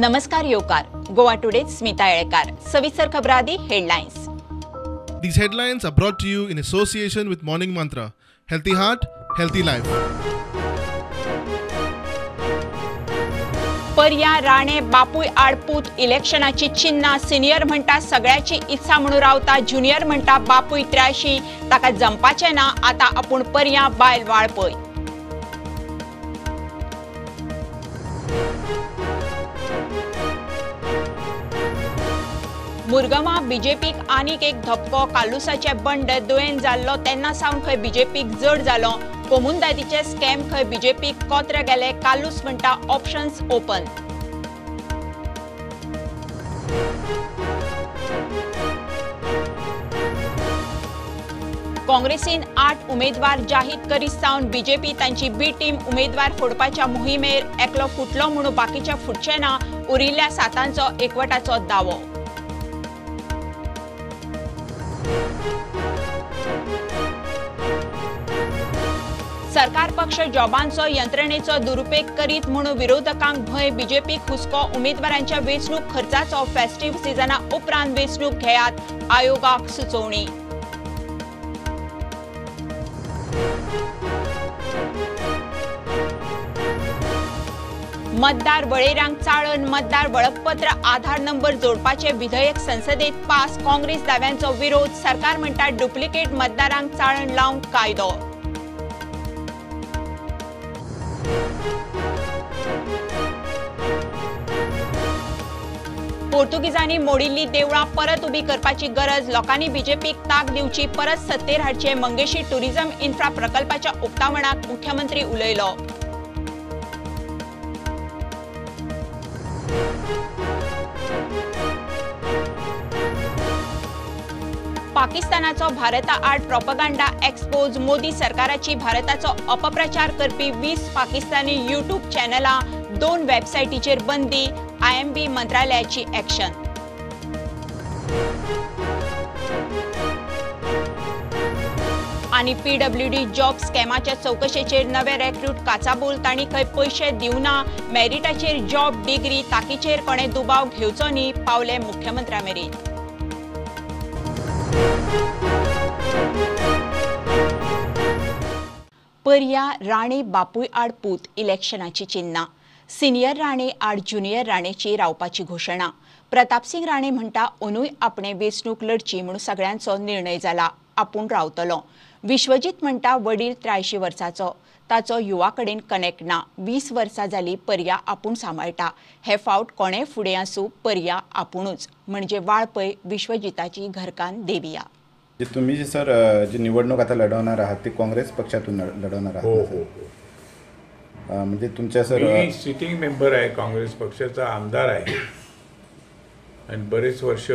नमस्कार येवकार गोवा टुडे स्मिता येळेकार. सविस्तर खबरां आदी headlines. These headlines are brought to you in association with Morning Mantra. Healthy heart, healthy life. Parya Rane बापूय आड पूत इलेक्शनाची चिन्हां. सिनियर म्हणटा सगळ्याची इत्सा म्हणून रावता, ज्युनियर म्हणटा बापूय 83 ताका जमपाचें ना, आतां आपूण पर्या बायल वाळपय. मुरगांवां बीजेपीक आनीक एक धपको. कालुसाचे बंड दुयेन जाल्लो तेन्ना सावन खंय बीजेपीक जड जालो. कोमुंदादीचे स्कॅम खंय बीजेपीक कोत्रे गेले. कालूस म्हणटा ऑप्शन्स ओपन. काँग्रेसीन 8 उमेदवार जाहीर करीत सावन बीजेपी तांची बी टीम उमेदवार फोडपाच्या मोहिमेर. एकलो फुटलो म्हणून बाकीचे फुटचे ना, उरिल्ल्या 7 एकवटाचो दावो. सरकार पक्ष जॉबांचो यंत्रणेचो दुरुपेग करीत म्हणून विरोधकांक भंय. बीजेपीक हुस्को. उमेदवारांच्या वेंचणूक खर्चाचो फेस्टिव्ह सिजना उपरांत वेंचणूक घेयात, आयोगाक सुचोवणी. मतदार वळेऱ्यांक चाळण. मतदार वळखपत्र आधार नंबर जोडपाचे विधेयक संसदेत पास. काँग्रेस दाव्यांचो विरोध. सरकार म्हणटा डुप्लिकेट मतदारांक चाळण लावंक कायदो. पोर्तुगीजांनी मोडिल्ली देवळां परत उबी करपाची गरज. लोकांनी बीजेपीक ताक दिवची, परत सत्तेर हाडचे. मंगेशी टुरिझम इन्फ्रा प्रकल्पाच्या उक्तावणाक मुख्यमंत्री उलयलो. पाकिस्तानाचो भारता आड प्रोपगांडा एक्सपोज. मोदी सरकाराची भारताचो अपप्रचार करपी 20 पाकिस्तानी यूट्यूब चॅनलां 2 वेबसायटीचेर बंदी. आयएमबी मंत्रालयाची ॲक्शन. आणि पीडब्ल्यूडी जॉब स्कॅमाच्या चौकशेचेर नवे रेक्रूट काचाबूल. तांणी खंय पयशे दिवना, मेरिटाचेर जॉब डिग्री ताकीचेर कोणे दुबाव घेवचो न्ही, पावले मुख्यमंत्र्या मेरेन. पर्या राणे बापूय आड पूत इलेक्शनाची चिन्हां. सिनियर राणे आड ज्युनियर राणेची रावपाची घोशणा. प्रतापसिंग राणे म्हणटा ओनूय आपणे वेंचणूक लढची म्हणून सगळ्यांचो निर्णय जाला, आपूण रावतलो. विश्वजीत म्हणटा वडील 83 वर्साचो, ताचो युवा कडेन कनेक्ट ना. 20 वर्सां जाली पर्या आपूण सांबाळटा. हे फावट कोणे फुडें आसूं पर्या आपुणूच. म्हणजे वाळपय विश्वजिताची घरकान्न देविया. तुम्ही जी सर जी निवडणूक आता लढवणार आहात ती काँग्रेस पक्षातून लढवणार आहात? हो हो. म्हणजे तुमच्या सर मी सिटिंग मेंबर आहे, काँग्रेस पक्षाचा आमदार आहे आणि बरेच वर्ष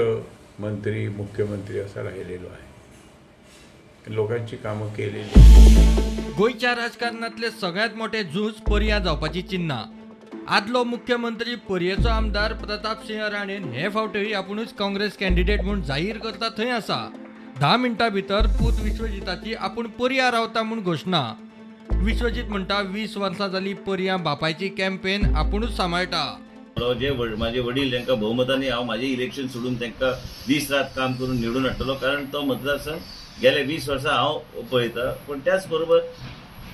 मंत्री मुख्यमंत्री असा राहिलेलो आहे. लोकांची कामं केलेली. गोंयच्या राजकारणातले सगळ्यात मोठे झूज पर्या जावपाची चिन्हां. आदलो मुख्यमंत्री पर्येचो आमदार प्रतापसिंह राणेन हे फावटय आपुणूच काँग्रेस कॅन्डिडेट म्हूण जाहीर करता थंय आसा. 10 मिनटां भितर पूत विश्वजिताची आपूण पर्या रावता म्हूण घोशणा. विश्वजीत म्हणटा 20 वर्सां जाली पर्या बापायची कॅम्पेन आपुणूच सांबाळटा. जे माझे वडील तांकां बहुमतांनी हांव माझे इलेक्शन सोडून तांकां दीस रात काम करून निवडून हाडटलो, कारण तो मतदारसंघ गेले 20 वर्सां हांव पळयता. पूण त्याच बरोबर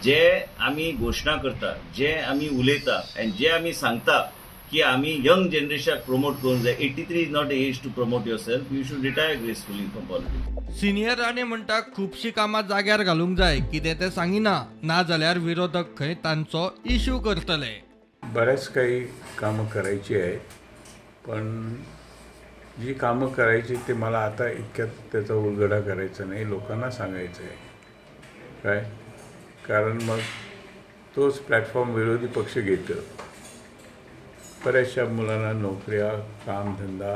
जे आमी घोशणा करता, जे आमी उलयता आनी जे आमी सांगता की आमी यंग जनरेशनाक प्रमोट करूंक जाय. 83 is not a age to promote yourself, you should retire gracefully from politics. Senior Rane म्हणटा खुबशी कामां जाग्यार घालूंक जाय, कितें तें सांगिना, ना जाल्यार विरोधक खंय तांचो इश्यू करतले. बऱ्याच काही कामं करायची आहेत, पण जी कामं करायची ते मला आता इतक्यात त्याचा उलगडा करायचा नाही, लोकांना सांगायचं आहे काय, कारण मग तोच प्लॅटफॉर्म विरोधी पक्ष घेतं. बऱ्याचशा मुलांना नोकऱ्या, कामधंदा,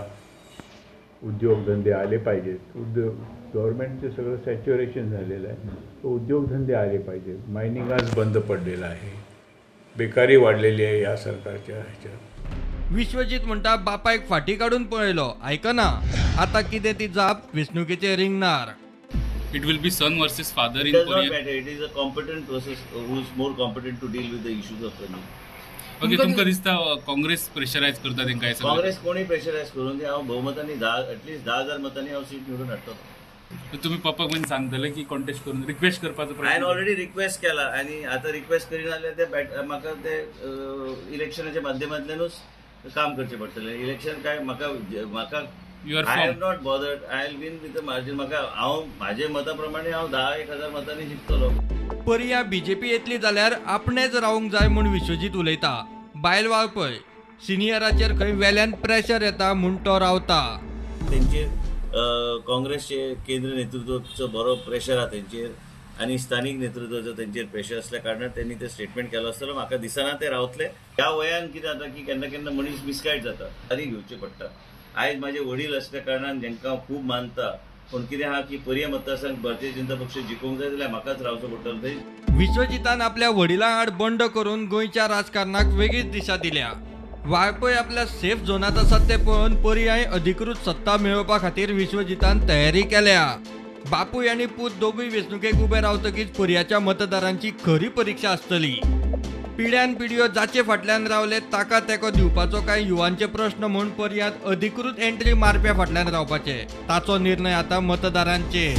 उद्योगधंदे आले पाहिजेत. उद्योग गव्हर्नमेंटचे सगळं सॅच्युरेशन झालेलं आहे, तो उद्योगधंदे आले पाहिजेत. मायनिंग आज बंद पडलेलं आहे, बेकारी वाढलेली आहे या सरकारच्या ह्याच्यात. विश्वजीत म्हणटा बापायक फाटी काडून पळयलो, आयकना, आतां कितें ती जाप वेंचणुकेचेर रिंगणार. It will be son versus father in It does Korea. not matter. It is a competent process who is more competent to deal with the issues of money. Okay, तुमकां दिसता काँग्रेस प्रेशरायज करता तेंकां? काँग्रेस कोणी प्रेशरायज करून हांव बहुमतांनी at least 10,000 मतांनी हांव seat निवडून हाडटलो. तुम्ही पप्पाक बीन सांगतले की कॉन्टेस्ट करून रिक्वेस्ट करपाचो प्रयत्न? हांवें ऑलरेडी रिक्वेस्ट केला आनी आतां रिक्वेस्ट करिना जाल्यार ते म्हाका ते इलेक्शनाच्या माध्यमांतल्यानूच काम करचें पडटलें. इलेक्शन काय म्हाका म्हाका I am not bothered, I will win with margin. म्हाका हांव म्हाजे मता प्रमाणे हांव 10,000 मतांनी जिखतलो. पर्या बीजेपी येतली जाल्यार आपणेच रावंक जाय म्हूण विश्वजीत उलयता. बायल वाळपय सिनियराचेर खंय वेल्यान प्रेशर येता म्हूण तो रावता. तेंचेर काँग्रेसचे केंद्र नेतृत्वाचो बरो प्रेशर आहा तेंचेर आनी स्थानीक नेतृत्वाचो तेंचेर प्रेशर आसल्या कारणान त्यांनी ते स्टेटमेंट केलो आसतलो. म्हाका दिसना ते रावतले. ह्या वयान कितें जाता की केन्ना केन्ना मनीस मिसगायड जाता आनी घेवचें पडटा. आयज म्हाजे वडील आसल्या कारणान जेंकां हांव खूब मानता, पूण कितें आहा की पर्या मतदारसंघ भारतीय जनता पक्ष जिखोवंक जाय जाल्यार म्हाकाच रावचो पडटलो थंय. विश्वजितान आपल्या वडिलां आड बंड करून गोंयच्या राजकारणाक वेगळीच दिशा दिल्या. वाळपय आपल्या सेफ झोनांत आसा तें पळोवन पर्याय अधिकृत सत्ता मेळोवपा खातीर विश्वजितान तयारी केल्या. बापूय आनी पूत दोगूय वेंचणुकेक उबे रावतकीच पर्याच्या मतदारांची खरी परिक्षा आसतली. पिढ्यान पिढयो जाचे फाटल्यान रावले ताका तेंको दिवपाचो काय युवांचे प्रश्न म्हूण पर्यांत अधिकृत एंट्री मारप्या फाटल्यान रावपाचे ताचो निर्णय आतां मतदारांचेर.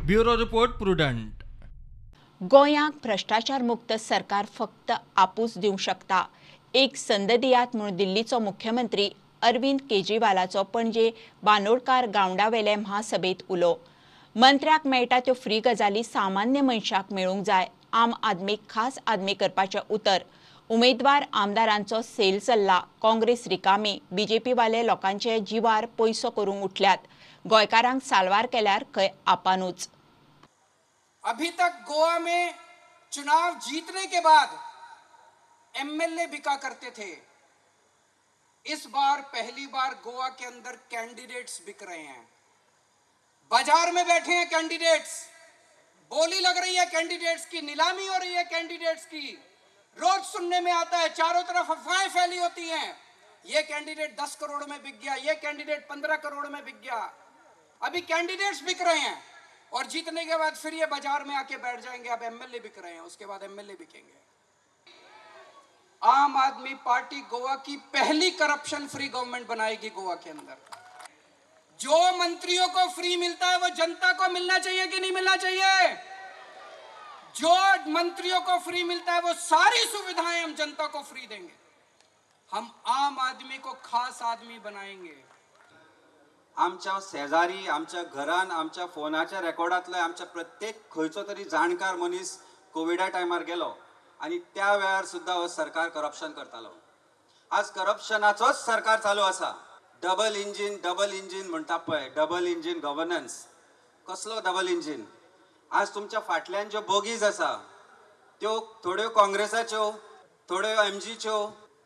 Bureau report, Prudent. गोंयांक भ्रश्टाचार मुक्त सरकार फक्त आपूच दिवंक शकता, एक संद दियात म्हूण दिल्लीचो मुख्यमंत्री अरविंद केजरीवालाचो पणजे बांदोडकार ग्रावंडावेले महासभेत उलो. मंत्र्याक मेळटा त्यो फ्री गजाली सामान्य मनशाक मेळूंक जाय. आम आदमी खास आदमी करपाचें उतर. उमेदवार आमदारांचो सेल चल्ला. काँग्रेस रिकामी, बीजेपीवाले लोकांचे जिवार पयसो करूंक उठल्यात. गोंयकारांक साल्वार केल्यार खंय आपानूच. अभी तक गोवा में चुनाव जीतने के बाद एमएलए बिका करते थे, इस बार पहली बार गोवा के अंदर कैंडिडेट्स बिक रहे हैं. बाजार में बैठे हैं कैंडिडेट्स, बोली लग रही है कैंडिडेट्स की, नीलामी हो रही है कैंडिडेट्स की. रोज सुनने में आता है, चारों तरफ अफवाहें फैली होती हैं, ये कैंडिडेट 10 करोड़ में बिक गया, ये कैंडिडेट 15 करोड़ में बिक गया. अभी कैंडिडेट्स बिक रहे हैं और जीतने के बाद फिर ये बाजार में आके बैठ जाएंगे. अब एमएलए बिक रहे हैं, उसके बाद एमएलए बिकेंगे. आम आदमी पार्टी गोवा की पहली करप्शन फ्री गवर्नमेंट बनाएगी गोवा के अंदर. जो मंत्रियों को फ्री मिलता है वो जनता को मिलना चाहिए कि नहीं मिलना चाहिए? जो मंत्रियों को फ्री मिलता है वो सारी सुविधाएं हम जनता को फ्री देंगे. हम आम आदमी को खास आदमी बनाएंगे. आमच्या शेजारी, आमच्या घरान, आमच्या फोनाच्या रेकॉर्डांतले आमच्या प्रत्येक खंयचो तरी जाणकार मनीस कोविडा टायमार गेलो आनी त्या वेळार सुद्दां हो सरकार करप्शन करतालो. आज करप्शनाचोच सरकार चालू आसा. डबल इंजीन, डबल इंजीन म्हणटा पळय, डबल इंजीन गव्हर्नन्स. कसलो डबल इंजीन? आज तुमच्या फाटल्यान ज्यो बोगीज आसा त्यो थोड्यो काँग्रेसाच्यो, थोड्यो एमजीच्यो,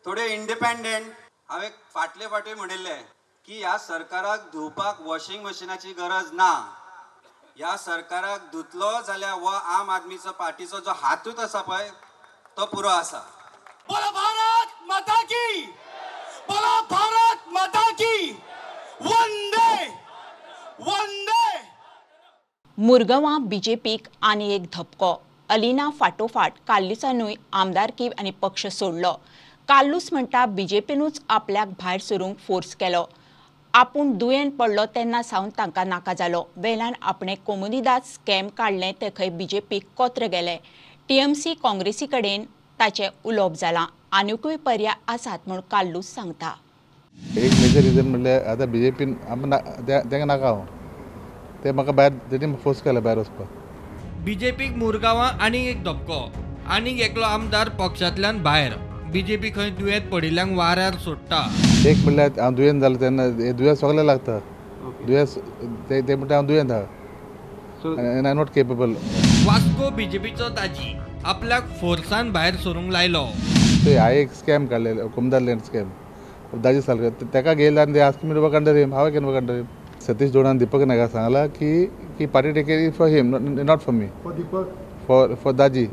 थोड्यो इंडिपेंडंट. हांवें फाटले फावटी म्हणिल्लें की ह्या सरकाराक धुवपाक वॉशिंग मशिनाची गरज ना. ह्या सरकाराक धुतलो जाल्यार हो आम आदमीचो पार्टीचो जो हातूच आसा पळय तो पुरो आसा. बोला भारत माता की, बोला भारत माता की, वंदे वंदे. मुरगांवां बीजेपीक आनी एक धपको. अलिना फाटोफाट कार्लुसानूय आमदारकी आनी पक्ष सोडलो. कार्लूस म्हणटा बीजेपीनूच आपल्याक भायर सरूंक फोर्स केलो. आपूण दुयेंत पडलो तेन्ना सावन तांकां नाका जालो. वेल्यान आपणें कोमुनिदाद स्कॅम काडलें ते खंय बीजेपीक कोत्र गेलें. टीएमसी काँग्रेसी कडेन ताचें उलोवप जालां. आनिकूय पर्याय आसात म्हूण कार्लूस सांगता. एक मेजर रिजन म्हणल्यार आतां बीजेपीन तांकां नाका हांव, ते म्हाका भायर तेणी फोर्स केला भायर वचपाक. बीजेपीक मुरगांवां आनीक एक धपको. आनीक एकलो आमदार पक्षांतल्यान भायर. बीजेपी खंय दुयेंत पडिल्ल्यांक वाऱ्यार सोडटा. एक म्हणल्यार हांव दुयेंत जालें तेन्ना दुयेंत सगळें लागता. दुयेंस ते म्हणटा हांव दुयेंत आहा आनी I not capable. Vasco बीजेपीचो ताजी आपल्याक फोर्सान भायर सरूंक लायलो. ते हांवें एक स्कॅम काडलेलो, कोमदार लँड स्कॅम, दाजी सालकर ताका घेयला आनी they ask me to work under him. How I can work under him? Satish दोणान Deepak नायका सांगला की की party take care for him, not for me, for Daji.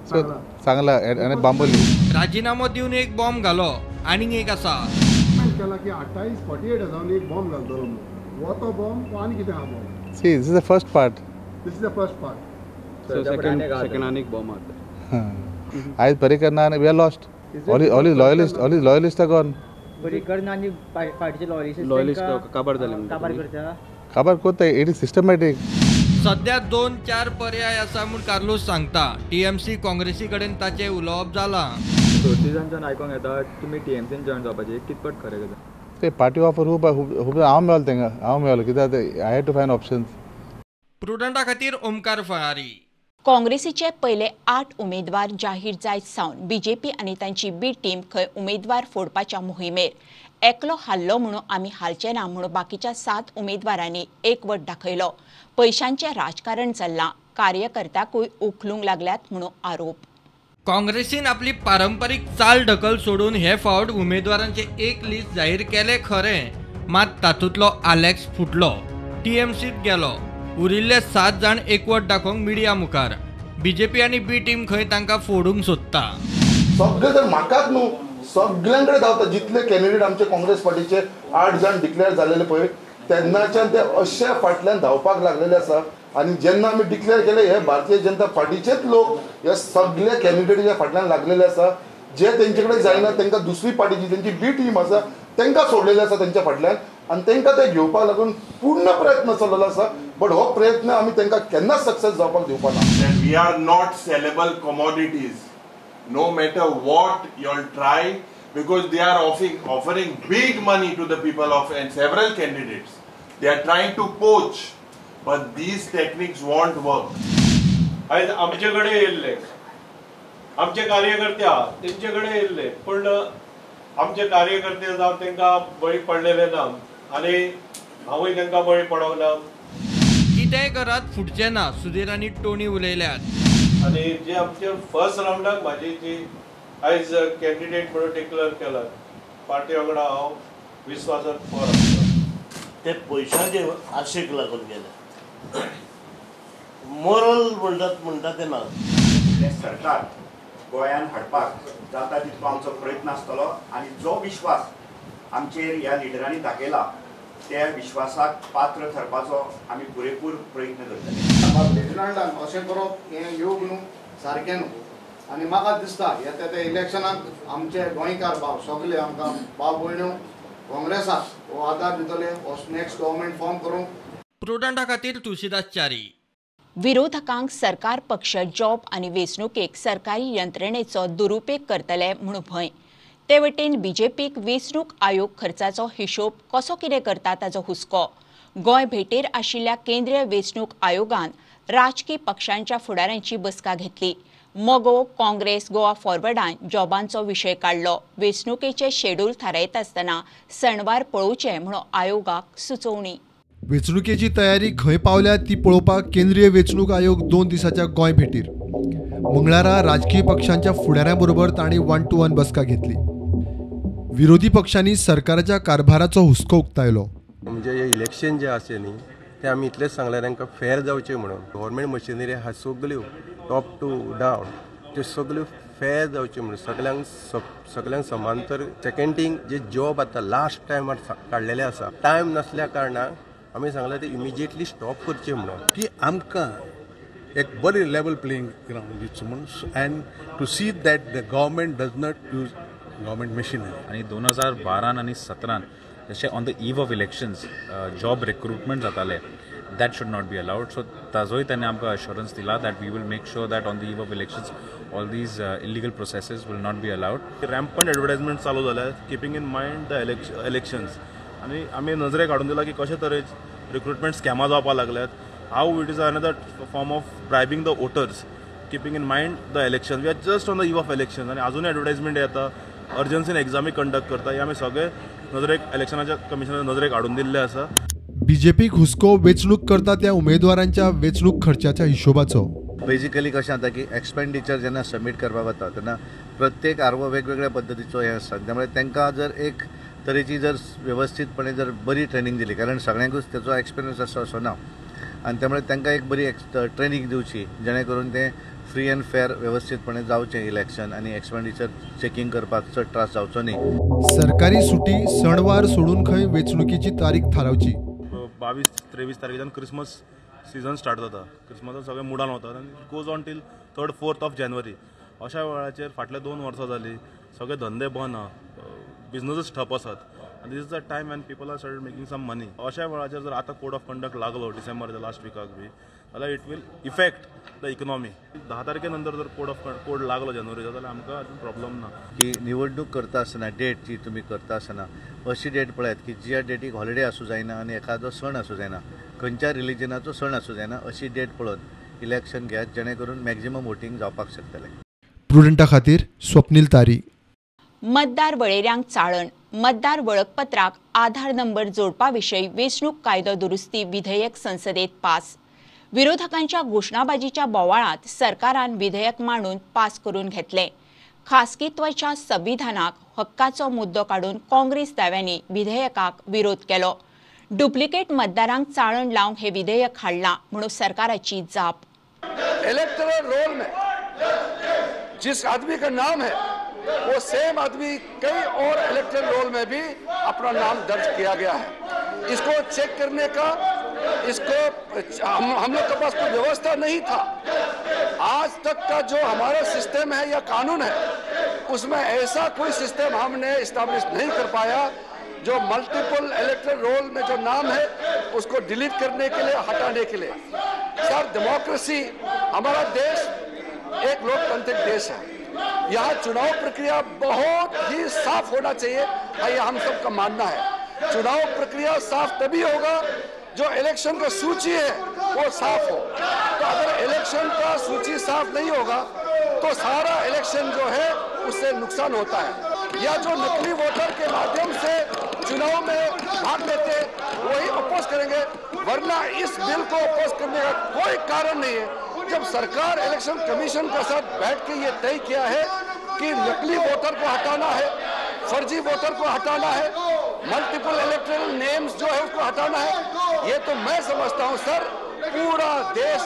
So सांगला आनी बांबोली राजिनामो दिवन एक बॉम्ब घालो. आनीक एक आसा केला की 28-48 एक बॉम्ब घालतलो हो तो बॉम्ब आनी कितें आहा bomb. See, this is the first part. This is the first part. So second आनीक बॉम्ब आता. आयज पर्रीकर ना, we are lost. All his loyalist are gone. काबार कोत्ता, it is systematic. सध्या 2-4 पर्याय आसा म्हूण कार्लोस सांगता. टीएमसी काँग्रेसी कडेन ताचें उलोवप जालां. सोर्सीसांच्यान आयकोंक येता तुमी टीएमसीन जॉयन जावपाचें, कितपत खरें गजाल? ते पार्टी ऑफर खूब खूब हांव मेळ्ळो तांकां, हांव मेळ्ळो कित्याक I had to find options. प्रुडंटा खातीर ओमकार फळारी. काँग्रेसीचे पयले 8 उमेदवार जाहीर जायत सावन बीजेपी आनी तांची बी टीम खंय उमेदवार फोडपाच्या मोहिमेर. एकलो हाल्लो म्हणून आमी हालचे ना म्हणून बाकीच्या 7 उमेदवारांनी एकवट दाखयलो. पयशांचें राजकारण चल्लां, कार्यकर्त्याकूय उखलूंक लागल्यात म्हणून आरोप. काँग्रेसीन आपली पारंपरीक चाल ढकल सोडून हे फावट उमेदवारांचे एक लिस्ट जाहीर केलें खरें, मात तातूंतलो आलेक्स फुटलो, टीएमसीत गेलो. उरिल्ले 7 जाण एकवट दाखोवंक मिडिया मुखार. बीजेपी आनी बी टीम खंय तांकां फोडूंक सोदता. सगळे जर म्हाकाच न्हू सगळ्यांकडे धांवता. जितले कॅन्डिडेट आमचे काँग्रेस पार्टीचे 8 जाण डिक्लेअर जालेले पळय तेन्नाच्यान ते अशे फाटल्यान धांवपाक लागलेले आसा. आनी जेन्ना आमी डिक्लेअर केले हे भारतीय जनता पार्टीचेच लोक हे सगळे कॅन्डिडेटीच्या फाटल्यान लागलेले आसा. जे तेंचे कडेन जायना तांकां दुसरी पार्टी जी तेंची बी टीम आसा तांकां सोडलेले आसा तेंच्या फाटल्यान आनी तांकां ते घेवपाक लागून पूर्ण प्रयत्न चललेलो आसा. बट हो प्रयत्न आमी तांकां केन्नाच सक्सेस जावपाक दिवपा ना. We are not sellable commodities, no matter what you all try, because they are offering big money to the people of and several candidates. They are trying to poach, but these techniques won't work. आयज आमचे कडेन येयल्ले आमचे कार्यकर्ते आहा तेंचे कडेन येयल्ले, पूण आमचे कार्यकर्ते जावं तांकां बळी पडलेले ना आनी हांवूय तांकां बळी पडोंक ना. कितेंय करात फुटचें ना, सुधीर आनी टोनी उलयल्यात. आनी जे आमचे फर्स्ट रावंडाक म्हाजी जी आयज कॅन्डिडेट म्हणून डिक्लेअर केला पार्टी वांगडा हांव विस्वासान फॉर आसता. ते पयशांचे आशेक लागून गेले, मोरल म्हणटात म्हणटा ते ना. सरकार गोंयान हाडपाक जाता तितलो आमचो प्रयत्न आसतलो आनी जो विश्वास आमचेर ह्या लिडरांनी दाखयला त्या विश्वासाक पात्र ठरपाचो आमी पुरेपूर प्रयत्न करतले. रेजिनाल्डान अशें करप हें योग्य न्हू, सारकें न्हू. आनी म्हाका दिसता येता त्या इलेक्शनाक आमचे गोंयकार भाव सगळे आमकां भाव भयण्यो काँग्रेसाक हो आदार दितले, हो नेक्स्ट गव्हर्मेंट फॉर्म करूंक. प्रुडंटा खातीर तुळशीदास च्यारी. विरोधकांक सरकार पक्ष जॉब आनी वेंचणुकेक सरकारी यंत्रणेचो दुरुपेग करतले म्हूण भंय. ते वटेन बीजेपीक वेंचणूक आयोग खर्चाचो हिशोब कसो कितें करता ताचो हुस्को. गोंय भेटेर आशिल्ल्या केंद्रीय वेंचणूक आयोगान राजकी पक्षांच्या फुडाऱ्यांची बसका घेतली. मगो, काँग्रेस, गोवा फॉरवर्डान जॉबांचो विशय काडलो. वेंचणुकेचे शेड्यूल थारायता आसतना सणवार पळोवचे म्हणून आयोगाक सुचोवणी. वेंचणुकेची तयारी खंय पावल्या ती पळोवपाक केंद्रीय वेंचणूक आयोग 2 दिसाच्या गोंय भेटीर. मंगळारा राजकीय पक्षांच्या फुडाऱ्यां बरोबर तांणी 1 to 1 बसका घेतली. विरोधी पक्षांनी सरकाराच्या कारभाराचो हुस्को उक्तायलो. म्हणजे हे इलेक्शन जे आसे न्ही ते आमी इतलेंच सांगलें तांकां फेर जावचें म्हणून. गव्हर्मेंट मशिनरी आहा सगल्यो टॉप टू डावन त्यो सगल्यो फेर जावच्यो म्हणून सगल्यांक सगल्यांक समांतर. सेकेंड थींग जे जॉब आतां लास्ट टायमार काडलेले आसा, टायम नासल्या कारणान आमी सांगलें ते इमिजिएटली स्टॉप करचें म्हणून. की आमकां एक बरी लेवल प्लेइंग ग्रावंड दिवचो म्हणून and to see that the government does not use government machinery. आनी 2012 आनी 17 जशें on the eve of elections job recruitment जाताले, that should not be allowed. So ताजोय तांणी आमकां अश्योरन्स दिला that we will make sure that on the eve of elections all these illegal processes will not be allowed. Rampant advertisement चालू जाल्या keeping in mind the elections. आनी आमी नजरेक हाडून दिला की कशे तरेन रिक्रुटमेंट स्कॅमां जावपाक लागल्यात, how it is another form of bribing the voters keeping in mind the election. We are just on the eve of election आनी अजूनय एडवर्टायजमेंट येता, अर्जन्सीन एग्जामी कंडक्ट करता. हे आमी सगळे नजरेक इलेक्शनाच्या कमिशनाच्या नजरेक हाडून दिल्ले आसा. बीजेपीक हुस्को वेंचणूक करता त्या उमेदवारांच्या वेंचणूक खर्चाच्या हिशोबाचो. बेजिकली कशें जाता की एक्सपेंडिचर जेन्ना सबमीट करपाक वता तेन्ना प्रत्येक आरवो वेगवेगळ्या पद्दतीचो हें आसता, त्यामुळे तांकां जर एक तरेची जर वेवस्थीतपणे जर बरी ट्रेनींग दिली, कारण सगळ्यांकूच तेचो एक्सपिरियन्स आसता असो ना, आनी त्यामुळे तांकां एक बरी ट्रेनींग दिवची जेणे करून ते फ्री अँड फेर वेवस्थीतपणे जावचें इलेक्शन आनी एक्सपेंडिचर चेकींग करपाक चड त्रास जावचो न्ही. सरकारी सुटी सणवार सोडून खंय वेंचणुकेची तारीख थारावची. 22-23 तारखेच्यान क्रिसमस सिजन स्टार्ट जाता, क्रिसमसाक सगळे मुडान वतात आनी goes on till 3rd-4th of January. अशा वेळाचेर फाटल्या 2 वर्सां जालीं सगळे धंदे बंद आहा, बिजनसीस ठप आसात आनी this is the time when people are start making some money. अशा वेळाचेर जर आतां कोड ऑफ कंडक्ट लागलो डिसेंबरच्या लास्ट विकाक बी जाल्यार it will effect the economy. 10 तारखे नंतर जर कोड लागलो जानेवारीचो जाल्यार आमकां अजून प्रॉब्लम ना. की निवडणूक करता आसतना डेट जी तुमी करता आसतना अशी डेट पळयात की ज्या डेटीक हॉलिडे आसूं जायना आनी एखादो सण आसूं जायना, खंयच्या रिलिजनाचो सण आसूं जायना, अशी डेट पळोवन इलेक्शन घेयात जेणे करून मॅक्झिमम वोटींग जावपाक शकतलें. प्रुडंटा खातीर स्वप्नील तारी. मतदार वळेऱ्यांक चाळण, मतदार वळखपत्राक आधार नंबर जोडपा विशयी वेंचणूक कायदो दुरुस्ती विधेयक संसदेत पास. विरोधकांच्या घोषणाबाजीच्या बोवाळांत सरकारान विधेयक मांडून पास करून घेतले. खासगीत्वाच्या संविधानाक हक्काचो मुद्दो काडून काँग्रेस दाव्यांनी विधेयकाक विरोध केलो. डुप्लिकेट मतदारांक चाळण लावंक हे विधेयक हाडलां म्हणून सरकाराची जाप. इलेक्टोरल रोल में जिस आदमी का नाम है वो सेम आदमी कई और इलेक्टोरल रोल में भी अपना नाम दर्ज किया गया है. इसको चेक करने का इसको हम लोग के पास कोई व्यवस्था नहीं था. आज तक का जो हमारा सिस्टम है या कानून है उसमें ऐसा कोई सिस्टम हमने इस्टेब्लिश नहीं कर पाया जो मल्टीपल इलेक्टोरल रोल में जो नाम है उसको डिलीट करने के लिए, हटाने के लिए. सर, डेमोक्रेसी, हमारा देश एक लोकतांत्रिक देश है. यहाँ चुनाव प्रक्रिया बहुत ही साफ होना चाहिए, यह हम सबका मानना है. चुनाव प्रक्रिया साफ तभी होगा जो इलेक्शन का सूची है वो साफ हो. तो अगर इलेक्शन का सूची साफ नहीं होगा तो सारा इलेक्शन जो है उससे नुकसान होता है. या जो नकली वोटर के माध्यम से चुनाव में भाग लेते हैं वही अपोज करेंगे, वरना इस बिल को अपोज करने का कोई कारण नहीं है. जब सरकार इलेक्शन कमीशन के साथ बैठ के ये तय किया है कि नकली वोटर को हटाना है, फर्जी वोटर को हटाना है, मल्टीपल इलेक्टोरल नेम्स जो है उसको हटाना है, ये तो मैं समझता हूँ सर पूरा देश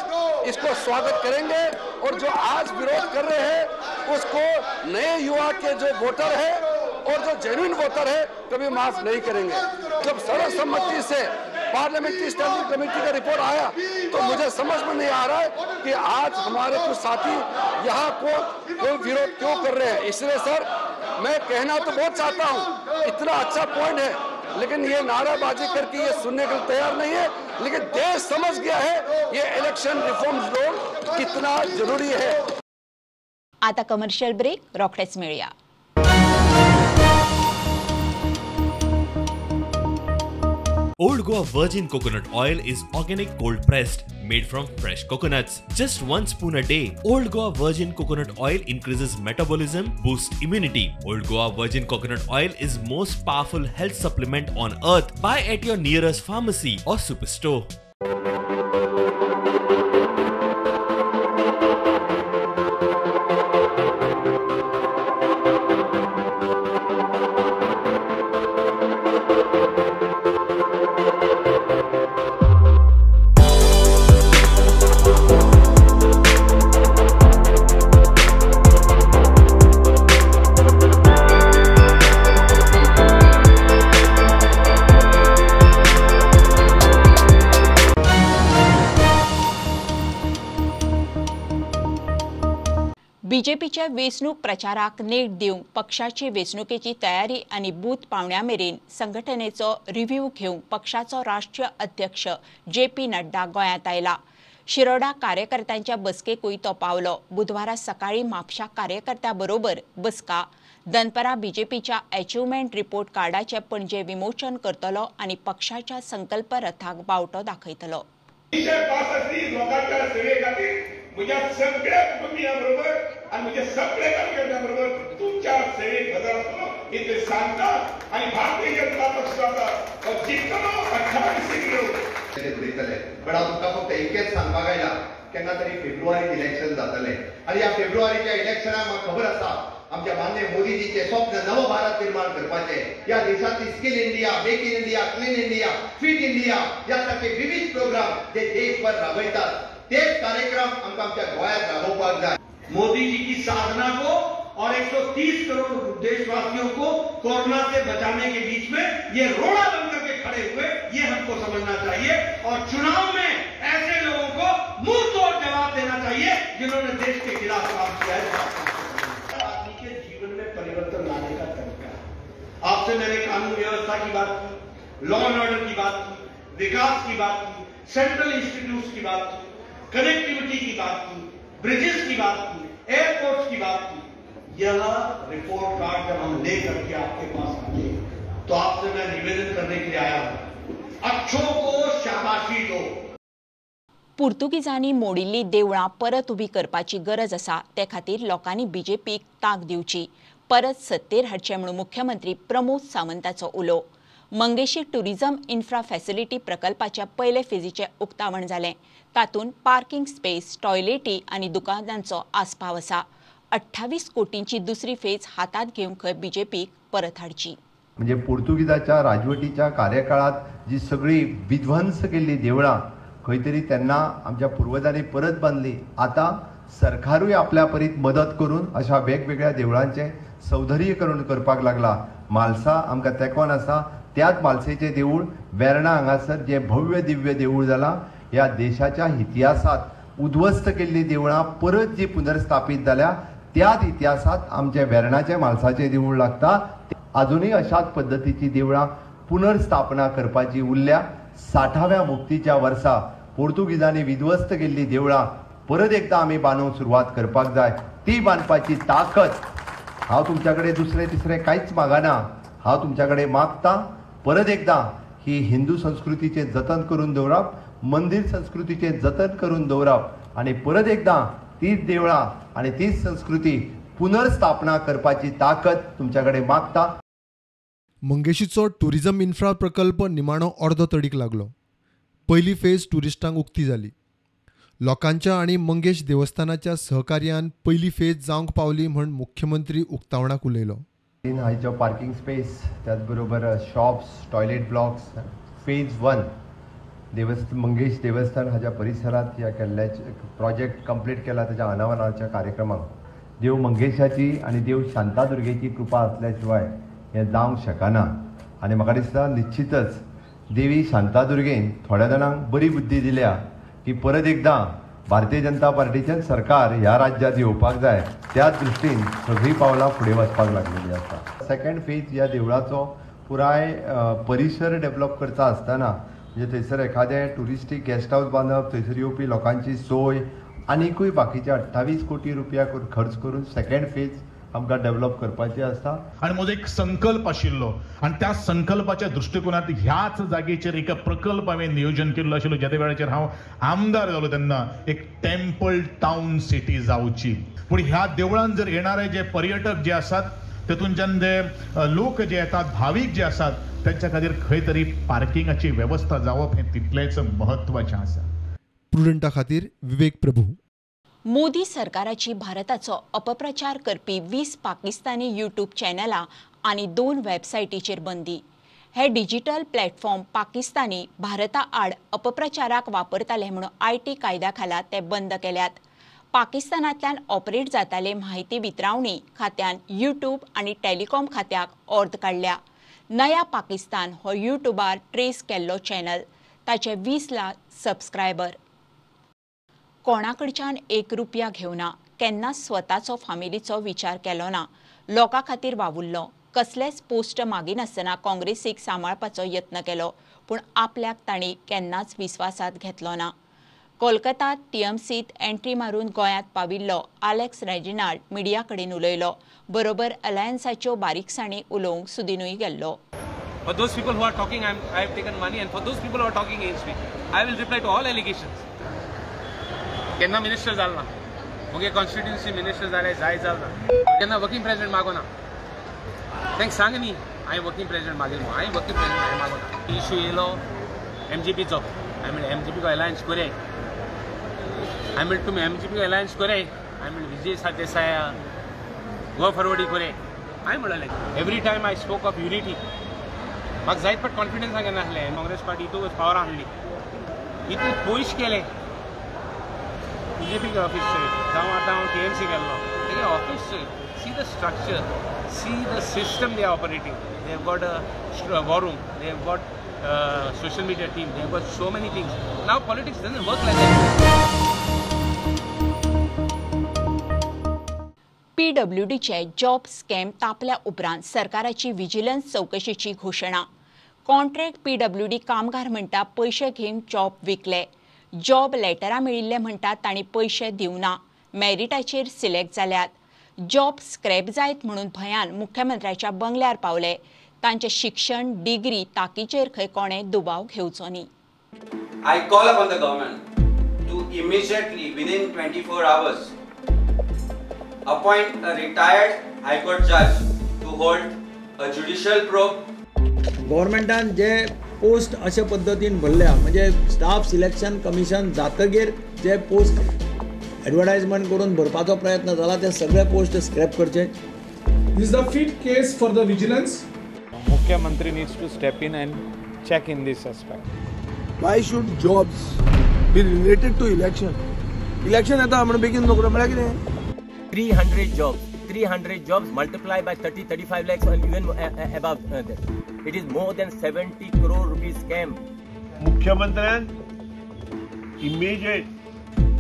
इसको स्वागत करेंगे. और जो आज विरोध कर रहे हैं उसको नए युवा के जो वोटर है और जो जेन्युइन वोटर है कभी माफ नहीं करेंगे. जब सर्वसम्मति से पार्लियामेंट्री स्टैंडिंग कमेटी का रिपोर्ट आया तो मुझे समझ में नहीं आ रहा है कि आज हमारे कुछ साथी यहाँ को कोई विरोध क्यों कर रहे हैं. इसलिए सर मैं कहना तो बहुत चाहता हूँ, इतना अच्छा पॉइंट है, लेकिन ये नाराबाजी करके ये सुनने के लिए तैयार नहीं है. लेकिन देश समझ गया है ये इलेक्शन रिफॉर्म्स रोल कितना जरूरी है. आता कमर्शियल ब्रेक, रोखडेच मेळया. Old Goa Virgin Coconut Oil is organic cold pressed, made from fresh coconuts. Just 1 spoon a day. Old Goa Virgin Coconut Oil increases metabolism, boosts immunity. Old Goa Virgin Coconut Oil is most powerful health supplement on earth. Buy at your nearest pharmacy or superstore. बीजेपीच्या वेंचणूक प्रचाराक नेट दिवंक पक्षाची वेंचणुकेची तयारी आनी booth पावण्या मेरेन संघटनेचो review घेवंक पक्षाचो राष्ट्रीय अध्यक्ष जे पी नड्डा गोंयांत आयला. शिरोडा कार्यकर्त्यांच्या बसकेकूय तो पावलो. बुधवारा सकाळी म्हापशा कार्यकर्त्यां बरोबर बसका, दनपरां बीजेपीच्या अचिव्हमेंट रिपोर्ट कार्डाचें पणजे विमोचन करतलो आनी पक्षाच्या संकल्प रथाक बावटो दाखयतलो. म्हज्या सगळ्या कुटुंबियां बरोबर आनी म्हज्या सगळ्या कार्यकर्त्यां बरोबर तुमच्या सेवेक हजर आसतलो इतलें सांगता आनी भारतीय जनता पक्षाचो जिखतलो 28 सीट. उलयतले बट हांव तुमकां फक्त एकच सांगपाक आयला, केन्ना तरी फेब्रुवारीत इलेक्शन जातलें आनी ह्या फेब्रुवारीच्या इलेक्शनाक म्हाका खबर आसा आमच्या माननीय मोदीजीचें स्वप्न नव भारत निर्माण करपाचें. ह्या देशांतली skill India, make in India, clean India, fit India ह्या सारखे विविध प्रोग्राम जे देशभर राबयतात तेच कार्यक्रम आमकां आमच्या गोंयांत राबोवपाक जाय. मोदी जी की साधना को और 130 करोड़ देशवासियों को कोरोना से बचाने के बीच में ये रोड़ा बनकर के खड़े हुए, ये हमको समझना चाहिए. और चुनाव में ऐसे लोगों को मुंह तोड़ जवाब देना चाहिए जिन्होंने देश के खिलाफ काम किया है. आदमी के जीवन में परिवर्तन आपसे मैंने कानून व्यवस्था की बात की, लॉ एंड ऑर्डर की बात की, विकास की बात की, सेंट्रल इंस्टीट्यूट्स की बात की, कनेक्टिविटी की बात की, ब्रिजेस की बात की, एयरपोर्ट्स की बात की। यह रिपोर्ट कार्ड जब हम लेकर के आपके पास आते हैं तो आपसे मैं निवेदन करने के लिए आया हूं, अच्छों को शाबाशी दो। पुर्तुगीजांनी मोडिल्ली देवळां परत उबी करपाची गरज आसा, ते खातीर लोकांनी बीजेपीक तांक दिवची, परत सत्तेर हाडचें म्हणून मुख्यमंत्री प्रमोद सावंताचो उलो। मंगेशी टुरिझम इन्फ्रा फॅसिलिटी प्रकल्पाच्या पयले फेजीचें उक्तावण जालें। तातूंत पार्किंग स्पेस, टॉयलेटी आनी दुकानांचो आस्पाव आसा। 28 कोटींची दुसरी फेज हातांत घेवंक खंय बीजेपीक परत हाडची। म्हणजे पुर्तुगीजाच्या राजवटीच्या कार्यकाळात जी सगळी विध्वंस केल्ली देवळां खंय तरी तेन्ना आमच्या पुर्वजांनी परत बांदली। आतां सरकारूय आपल्या परीत मदत करून अशा वेगवेगळ्या देवळांचें सौंदर्यीकरण करपाक लागला। म्हालसा आमकां तेंकोन आसा, त्याच म्हालसेचें देवूळ वेर्णा हांगासर जें भव्य दिव्य देवूळ जालां, ह्या देशाच्या इतिहासांत उद्ध्वस्त केल्लीं देवळां परत जी पुनर्स्थापीत जाल्या त्याच इतिहासांत आमचें वेर्णाचें म्हालसाचें देवूळ लागता। अजुनूय अशाच पद्दतीची देवळां पुनर्स्थापना करपाची उरल्या। 60व्या मुक्तीच्या वर्सा पोर्तुगीजांनी विध्वस्त केल्ली देवळां परत एकदां आमी बांदूंक सुरवात करपाक जाय। ती बांदपाची ताकद हांव तुमच्या कडेन दुसरें तिसरें कांयच मागना, हांव तुमच्या कडेन मागता परत एकदां ही हिंदू संस्कृतीचें जतन करून दवरप, मंदीर संस्कृतीचें जतन करून दवरप आनी परत एकदां तीच देवळां आनी तीच संस्कृती पुनर्स्थापना करपाची ताकद तुमच्या कडेन मागता। मंगेशीचो टुरिझम इन्फ्रा प्रकल्प निमाणो अर्दो तडीक लागलो। पयली फेज टुरिस्टांक उक्ती जाली। लोकांच्या आनी मंगेश देवस्थानाच्या सहकार्यान पयली फेज जावंक पावली म्हण मुख्यमंत्री उक्तावणाक उलयलो। 3 हायचो पार्किंग स्पेस, त्याचबरोबर शॉप्स, टॉयलेट ब्लॉक्स, फेज 1 देवस्थ मंगेश देवस्थान हाज्या परिसरात ह्या केल्ल्याचे प्रोजेक्ट कंप्लीट केला। त्याच्या अनावरणाच्या कार्यक्रमाक देव मंगेशाची आनी देव शांतादुर्गेची कृपा आसल्या शिवाय हें जावंक शकना आनी म्हाका दिसता निश्चितच देवी शांतादुर्गेन थोड्या जाणांक बरी बुद्धी दिल्या की परत एकदां भारतीय जनता पार्टीचें सरकार ह्या राज्यांत येवपाक जाय, त्या दृश्टीन सगळीं पावलां फुडें वचपाक लागलेली आसा। सेकंड फेज ह्या देवळाचो पुराय परिसर डेवलप करता आसतना म्हणजे थंयसर एखादें ट्युरिस्टीक गेस्ट हावस बांदप, थंयसर येवपी लोकांची सोय आनिकूय बाकीचे 28 कोटी रुपया खर्च करून सेकंड फेज आमकां डेवलप करपाची आसा। आनी म्हजो एक संकल्प आशिल्लो आनी त्या संकल्पाच्या दृश्टिकोनांत ह्याच जागेचेर एक प्रकल्प हांवें नियोजन केल्लो आशिल्लो। ज्या वेळाचेर हांव आमदार जालो तेन्ना एक टेम्पल टावन सिटी जावची, पूण ह्या देवळान जर येणारे जे पर्यटक जे आसात तेतूनच्यान जे लोक जे येतात, भावीक जे आसात त्यांच्या खातीर खंय तरी पार्किंगाची वेवस्था जावप हें तितलेंच म्हत्वाचें आसा। प्रुडंटा खातीर विवेक प्रभू। मोदी सरकाराची भारताचो अपप्रचार करपी 20 पाकिस्तानी यूट्यूब चॅनलां आनी 2 वेबसायटीचेर बंदी। हे डिजिटल प्लॅटफॉर्म पाकिस्तानी भारता आड अपप्रचाराक वापरताले म्हणून IT कायद्या खाला ते बंद केल्यात। पाकिस्तानांतल्यान ऑपरेट जाताले म्हायती वितरावणी खात्यान यूट्यूब आनी टेलिकॉम खात्याक ऑर्द काडल्या। नया पाकिस्तान हो यूट्यूबार ट्रेस केल्लो चॅनल, ताचे 20 लाख सबस्क्रायबर। कोणाकडच्यान 1 रुपया घेवना, केन्नाच स्वताचो फामिलीचो विचार केलो ना, लोकां खातीर वावुरलो, कसलेच पोस्ट मागिनासतना काँग्रेसीक सांबाळपाचो यत्न केलो, पूण आपल्याक तांणी केन्नाच विस्वासांत घेतलो ना। कोलकातात टीएमसीत एंट्री मारून गोंयांत पाविल्लो आलेक्स रेजिनाल्ड मिडिया कडेन उलयलो, बरोबर अलायन्साच्यो बारीकसाणी उलोवंक सुदिनूय गेल्लो। For those people who are talking, I have taken money, and for those people who are talking against me, I will reply to all allegations. केन्ना मिनिस्टर जाल ना, मुगे कॉन्स्टिट्युएन्सी मिनिस्टर जाले जाय जाल ना, केन्ना वर्किंग प्रेसिडेंट मागो ना, तांकां सांग न्ही हांवें वर्किंग प्रेसिडेंट मागील म्हणून, हांवें वर्किंग प्रेसिडेंट हांवें मागो ना। इशू येयलो एमजीपीचो, हांवें म्हणलें एमजीपीको अलायन्स कोरया, हांवें म्हणलें तुमी एमजीपीको अलायन्स कोरया, हांवें म्हणलें विजय सरदेसाय गोवा फॉरवर्डी कोरया, हांवें म्हणलें every time I spoke of unity, म्हाका जायत पट कॉन्फिडन्स घेनासलें। काँग्रेस पार्टी इतून पावरां हाडली, इतून पयश केलें बीजेपीके ऑफिस चोय, जावं आतां हांव टीएमसी गेल्लो तेगे ऑफिस चोय, see the structure, see the system they are operating, they have got a war room, they have got social media team, they have got so many things. Now politics doesn't work like that. पीडब्ल्यूडीचे job scam तापल्या उपरांत सरकाराची vigilance चवकशेची घोशणा. Contract PWD कामगार म्हणटा पयशे घेवन job विकले, जॉब लेटरां मेळिल्ले म्हणटा तांणी पयशे दिवना, मेरिटाचेर सिलेक्ट जाल्यात, जॉब स्क्रॅप जायत म्हणून भंयान मुख्यमंत्र्याच्या बंगल्यार पावले. तांचे शिक्षण डिग्री ताकीचेर खंय कोणें दुबाव घेवचो न्ही. I call upon the government to immediately within 24 hours appoint a retired High Court judge to hold a judicial probe. गव्हर्मेंटान जे पोस्ट अशा पद्दतीन भरल्या म्हणजे स्टाफ सिलेक्शन कमिशन जातगीर जे पोस्ट एडवर्टायजमेंट करून भरपाचो प्रयत्न जाला ते सगळे पोस्ट स्क्रॅप करचे. This is the fit case for the vigilance. मुख्यमंत्री needs to step in and check in this aspect. Why should jobs be related to election? Election येता म्हणून बेगीन नोकऱ्यो म्हळ्यार कितें? 300 jobs, 300 jobs multiplied by 30, 35 lakhs and even above that. It is more than 70 crore rupees scam. मुख्यमंत्र्यान immediate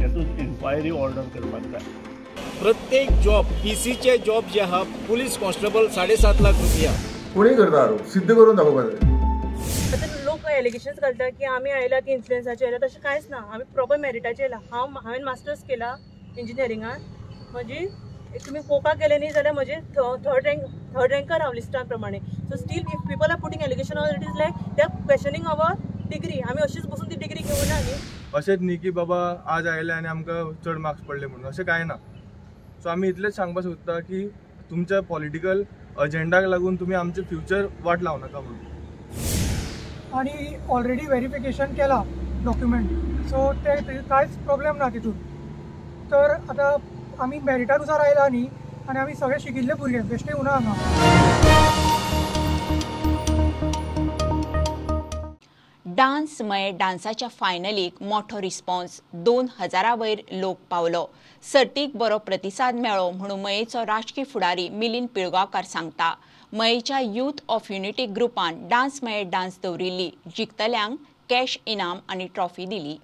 हेतून enquiry order करपाक जाय. प्रत्येक जॉब पीसीचे जॉब जे आहा पुलीस कॉन्स्टेबल 7.5 लाख रुपया. कोणी करता आरोप सिद्ध करून दाखोवपाक जाय. आतां लोक एलिगेशन्स घालता की आमी आयला ती इन्फ्लुएन्साचे आयला, तशें कांयच ना. आमी प्रॉपर मेरिटाचे आयला. हांवें मास्टर्स केला इंजिनियरिंगान. म्हजी तुमी पळोवपाक गेले न्ही जाल्यार म्हजे थर्ड रँकर हांव लिस्टा प्रमाणे. So still if people are putting allegation on it is like they are questioning our degree. आमी अशीच बसून ती डिग्री घेवना न्ही. अशेंच न्ही की बाबा आज आयले आनी आमकां चड मार्क्स पडले म्हणून, अशें कांय ना. सो आमी इतलेंच सांगपाक सोदता की तुमच्या पॉलिटिकल अजेंडाक लागून तुमी आमचें फ्युचर वाट लावनाका म्हणून. आनी ऑलरेडी व्हेरिफिकेशन केला डॉक्युमेंट, सो ते कांयच प्रॉब्लेम ना तितून. तर आतां आमी मेरिटानुसार आयला न्ही आनी आमी सगळे शिकिल्ले भुरगे बेश्टे उना हांगा. डान्स मये डान्साच्या फायनलीक मोठो रिस्पॉन्स, 2000 वयर लोक पावलो. सर्तीक बरो प्रतिसाद मेळ्ळो म्हणून मयेचो राजकी फुडारी मिलिंद पिळगांवकार सांगता. मयेच्या यूथ ऑफ युनिटी ग्रुपान डान्स मये डान्स दवरिल्ली, जिखतल्यांक कॅश इनाम आनी ट्रॉफी दिली.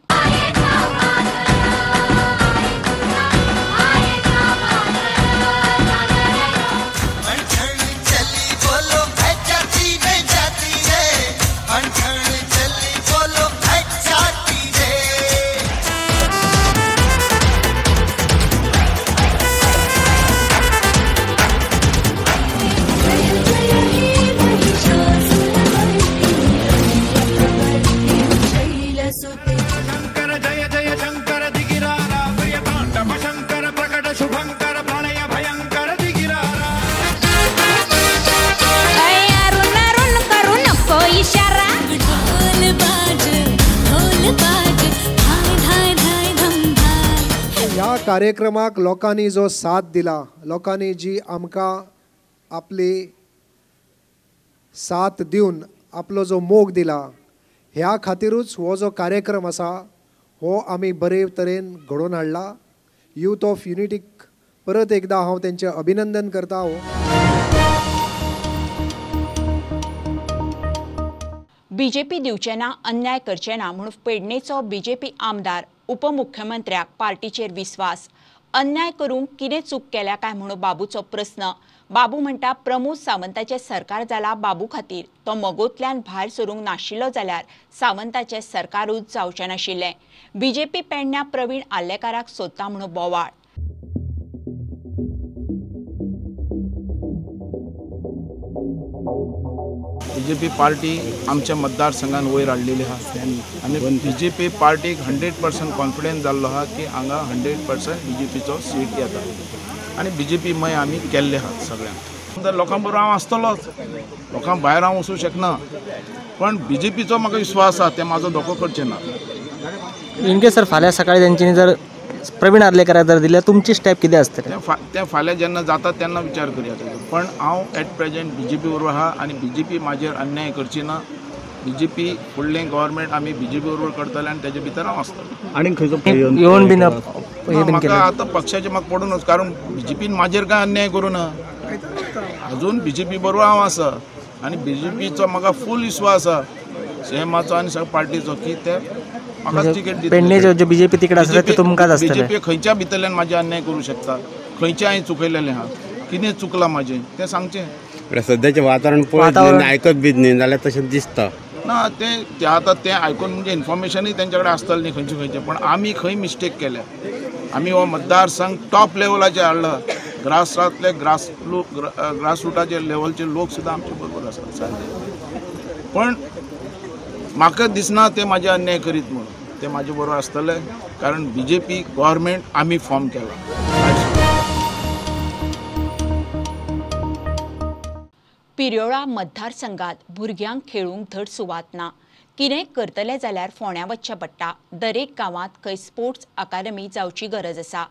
ह्या कार्यक्रमाक लोकांनी जो साथ दिला, लोकांनी जी आमकां आपली साथ दिवन आपलो जो मोग दिला, ह्या खातिरूच हो जो कार्यक्रम आसा हो आमी बरे तरेन घडोवन हाडला. यूथ ऑफ युनिटीक परत एकदा हांव तेंचें अभिनंदन करता. बीजेपी दिवचे ना, अन्याय करचे ना म्हणून पेडणेचो बीजेपी आमदार उपमुख्यमंत्र्याक पार्टीचेर विस्वास. अन्याय करूंक कितें चूक केल्या काय म्हणून बाबूचो प्रस्न. बाबू म्हणटा प्रमोद सावंताचें सरकार जाला बाबू खातीर, तो मगोंतल्यान भायर सरूंक नाशिल्लो जाल्यार सावंताचें सरकारूच जावचें नाशिल्लें. बीजेपी पेडण्या प्रवीण आर्लेकाराक सोदता म्हणून बोवाळ. बीजेपी पार्टी आमच्या मतदारसंघान वयर हाडलेली आहा आनी बीजेपी पार्टीक 100% कॉन्फिडन्स जाल्लो आहा की हांगा 100% बीजेपीचो सीट येता आनी बीजेपी मय आमी केल्ले आहात सगळ्यांक. तर लोकां बरोबर हांव आसतलोच, लोकां भायर हांव वचूंक शकना, पण बीजेपीचो म्हाका विश्वास आहा, ते म्हाजो धोको करचे ना. इनकेस सर फाल्यां सकाळी तेंच्यांनी जर प्रवीण आर्लेकाराक जर दिल्यार तुमची स्टेप कितें आसतली? ते फाल्यां जेन्ना जाता तेन्ना विचार करुया तेजो, पण हांव एट प्रेजेंट बीजेपी बरोबर आहा आनी बीजेपी म्हाजेर अन्याय करची ना. बीजेपी फुडलें गव्हर्मेंट आमी बीजेपी बरोबर करतले आनी तेजे भितर हांव आसतलो. आनी खंयचो येवन बीन म्हाका आतां पक्षाचें म्हाका पडून, कारण बीजेपीन म्हाजेर कांय अन्याय करूं ना. अजून बीजेपी बरोबर हांव आसा आनी बीजेपीचो म्हाका फूल विश्वास आसा, सीएमाचो आनी सगळ्या पार्टीचो, की ते म्हाका तिकेट दितले. पेडणेचे जे बीजेपी तिकेट आसता ते तुमकांच आसतले. बीजेपी खंयच्या भितरल्यान म्हाजे अन्याय करूं शकता? खंयचें हांवें चुकयलेलें आहा, कितें चुकलां म्हाजें तें सांगचें. सद्याचें वातावरण पळयत आयकत बी न्ही जाल्यार तशें दिसता ना तें आतां तें आयकून म्हणजे इन्फॉर्मेशनूय तेंच्या कडेन आसतलें न्ही खंयचें खंयचें. पण आमी खंय मिस्टेक केल्या, आमी हो मतदारसंघ टॉप लेवलाचेर हाडला, ग्रासरांतले ग्रासरुटाचे लेवलचे लोक सुद्दां आमचे बरोबर आसात सारके. पण म्हाका दिसना ते म्हाजे अन्याय करीत म्हणून, ते म्हाजे बरोबर आसतले कारण बीजेपी गव्हर्मेंट आमी फॉर्म केला. पिर्योळा मतदारसंघात भुरग्यांक खेळूंक धड सुवात ना. कितें करतले जाल्यार फोंड्या वचचें पडटा. दरेक गांवांत खंय स्पोर्ट्स अकादमी जावची गरज आसा.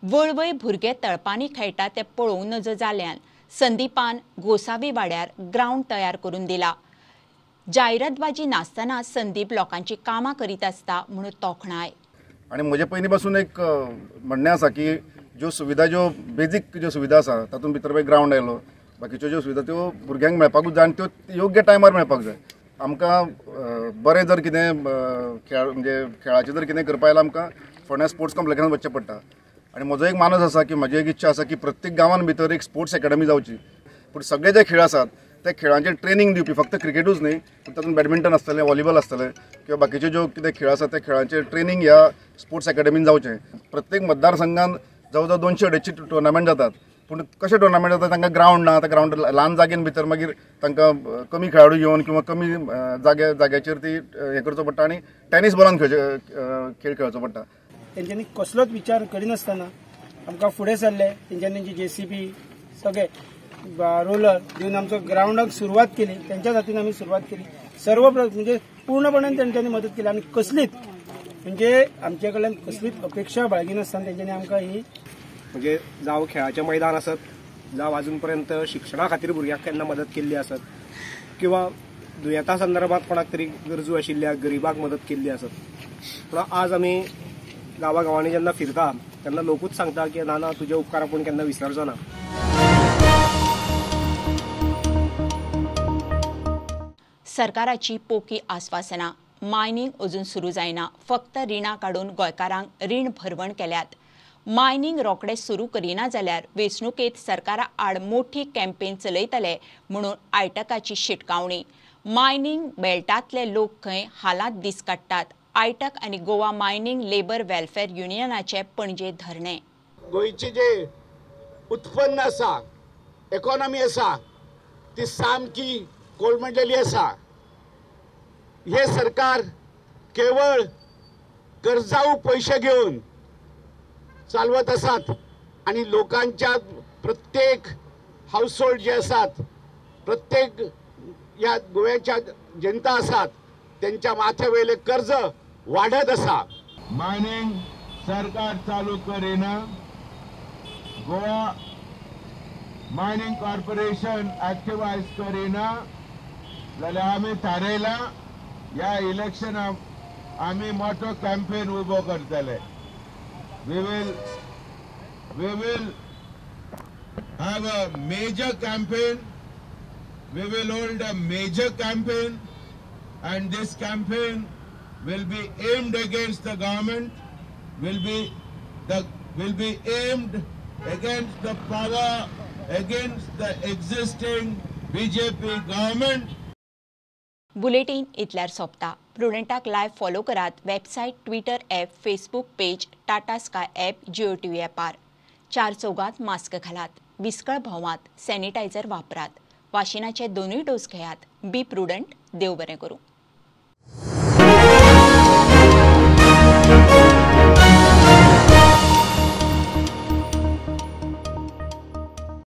वळवय भुरगे तळपांनी खेळटा ते पळोवं नजो जाल्यान संदीपान गोसावी वाड्यार ग्रावंड तयार करून दिला. जायरातबाजी नासतना संदीप लोकांची कामां करीत आसता म्हणून तोखणाय. आनी म्हजे पयलीं पासून एक म्हणणें आसा की ज्यो सुविधा, ज्यो बेजीक ज्यो सुविधा आसा तातूंत भितर ग्रावंड आयलो, बाकीच्यो ज्यो सुविधा त्यो भुरग्यांक मेळपाकूच जाय आनी त्यो योग्य टायमार मेळपाक जाय. आमकां बरें जर कितें खेळ म्हणजे खेळाचें जर कितें करपा जाल्यार आमकां फोंड्या स्पोर्ट्स कॉम्प्लेक्सान वचचें पडटा. आनी म्हजो एक मानस आसा की म्हजी एक इच्छा आसा की प्रत्येक गांवान भितर एक स्पोर्ट्स एकेडमी जावची. पूण सगळे जे खेळ आसात त्या खेळांचें ट्रेनींग दिवपी फक्त क्रिकेटूच न्ही, पूण तातूंत बॅडमिंटन आसतलें, व्हॉलीबॉल आसतलें किंवा बाकीच्यो ज्यो कितें खेळ आसात त्या खेळांचें ट्रेनींग ह्या स्पोर्ट्स एकेडमीन जावचें. प्रत्येक मतदारसंघान जवळ जवळ 200-250 टुर्नामेंट जातात, पूण कशे टुर्नामेंट जाता तांकां ग्रावंड ना, त्या ग्रावंड ल्हान जागेन भितर मागीर तांकां कमी खेळाडू घेवन किंवा कमी जाग्याचेर ती हें करचो पडटा आनी टेनीस बॉलान खेळ खेळचो पडटा. तेंच्यांनी कसलोच विचार करिनासतना आमकां फुडें सरले. तेंच्यांनी तेंची जेसीबी सगळे रोलर दिवन आमचो ग्रावंडाक सुरवात केली. तेंच्याच हातीन आमी सुरवात केली. सर्व म्हणजे पूर्णपणान तेंच्यांनी मदत केली आनी कसलीच म्हणजे आमचे कडल्यान कसलीच अपेक्षा बाळगिनासतना तेंच्यांनी आमकां ही म्हणजे जावं खेळाचें मैदान आसत, जावं अजून पर्यंत शिक्षणा खातीर भुरग्यांक केन्ना मदत केल्ली आसत, किंवा दुयेंता संदर्भात कोणाक तरी गरजू आशिल्ल्या गरिबाक मदत केल्ली आसत. पूण आज आमी गांवागांवांनी जेन्ना फिरता तेन्ना लोकूच सांगता की ना ना तुजे उपकार आपूण केन्ना विसरचो ना. सरकाराची पोकी आस्वासनां, मायनिंग अजून सुरू जायना, फक्त रिणां काडून गोंयकारांक रीण भरवण केल्यात. मायनिंग रोखडें सुरू करिना जाल्यार वेंचणुकेंत सरकारा आड मोठी कॅम्पेन चलयतले म्हणून आयटकाची शिटकावणी. मायनिंग बेल्टांतले लोक खंय हालांत दीस काडटात. आयटक आनी गोवा मायनिंग लेबर वेलफेअर युनियनाचे पणजे धरणें. गोंयचें जें उत्पन्न आसा, इकॉनॉमी आसा, ती सामकी कोलमडलेली आसा. हे सरकार केवळ कर्जाऊ पैसे घेवन चालवत आसात आनी लोकांच्या प्रत्येक हाऊसहोल्ड जे आसात, प्रत्येक ह्या गोव्याच्या जनता आसात त्यांच्या माथ्या वयले कर्ज वाडत आसा. मायनिंग सरकार चालू करिना, गोवा मायनिंग कॉर्पोरेशन ऍक्टिवायज करिना जाल्यार आमी थारयलां ह्या इलेक्शनाक आमी मोठो कॅम्पेन उबो करतले. We will have a major campaign. We will hold a major campaign, and this campaign will be aimed against the government, will be aimed against the power, against the existing BJP government. Bulletin इतल्यार सोंपता. प्रुडंटाक live follow करात website, Twitter app, Facebook page, Tata Sky app, Jio TV ॲपार. चार चौगात mask घालात, विस्कळ भोंवात, sanitiser वापरात, वाशिनाचे दोनूय dose घेयात. बी prudent. देव बरें करूं.